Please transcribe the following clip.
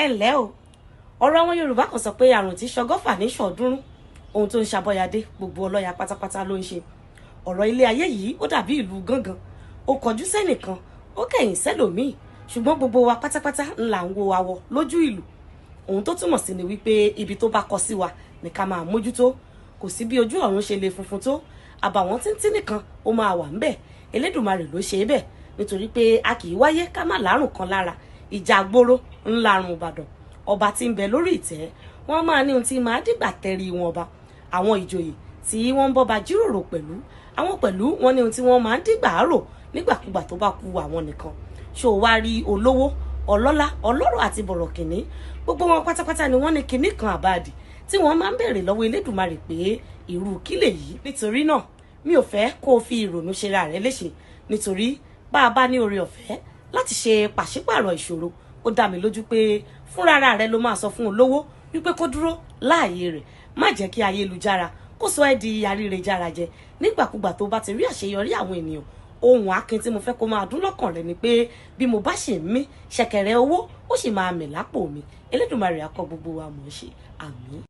Ẹ ǹlẹ́ o. Ọ̀rọ̀ àwọn Yorùbá kan sọ pé àrùn tí ṣọgọ́fà ní ṣọ̀ọ́dúnrún, ohun tó ń ṣàbọ̀yàdé gbogbo ọlọ́ya pátápátá ló ń ṣe. Ọ̀rọ̀ ilé ayé yìí, ó dàbí ìlú gángan. Ó kọjú sẹ́nìkan, ó kẹ̀yìn sẹ́lòmíì, ṣùgbọ́n gbogbo wa pátápátá ńlá ń wo awọ lójú ìlú. Ohun tó túmọ̀ sí ni wípé ibi tó bá kọ sí wa ní ká máa mójútó. Kò sí bí ojú ọ̀run ṣe lè funfun tó, àbàwọ́n tíntín nìkan ó máa wà ńbẹ̀. Elédùmarè ló ṣe é bẹ́ẹ̀, nítorí pé a kì í wáyé ká má lárùn kan lára. Ìjà gbóró ńlarùn Ìbàdàn. Ọba tí ń bẹ lórí ìtẹ́, wọ́n máa ní ohun tí máa dìgbà tẹrí wọn ọba. Àwọn ìjòyè tí wọ́n ń bọ́ba jíròrò pẹ̀lú àwọn pẹ̀lú wọn ní ohun tí wọ́n máa ń dìgbà rò nígbàkúgbà tó bá ku àwọn nìkan. Ṣó o wá rí olówó, ọlọ́lá, ọlọ́rọ̀ àti bọ̀rọ̀kìnní, gbogbo wọn pátápátá ni wọ́n ní kinní kan àbáàdì tí wọ́n máa ń béèrè lọ́wọ́ Elédùmarè pé irú kí lèyí. Nítorí náà, mi ò fẹ́ kó o fi ìrònú ṣera rẹ léṣe, nítorí bá a bá ní oore ọ̀fẹ́ láti ṣe pàṣípààrọ̀ ìṣòro, ó dá mi lójú pé fúnra rẹ ló máa sọ fún olówó wípé kó dúró láàyè rẹ̀. Má jẹ́ kí ayélujára kó sọ ẹ́ di àrírejára jẹ. Nígbàkúgbà tó bá ti rí àṣeyọrí àwọn ènìyàn, ohun akin tí mo fẹ́ kó máa dún lọ́kàn rẹ ni pé bí mo bá ṣe ń mí, ṣẹ̀kẹ̀rẹ̀ owó ó sì máa mì lápò mi. Elédùmarè á kọ́ gbogbo wa mọ̀ ọ́n ṣe. Àmín.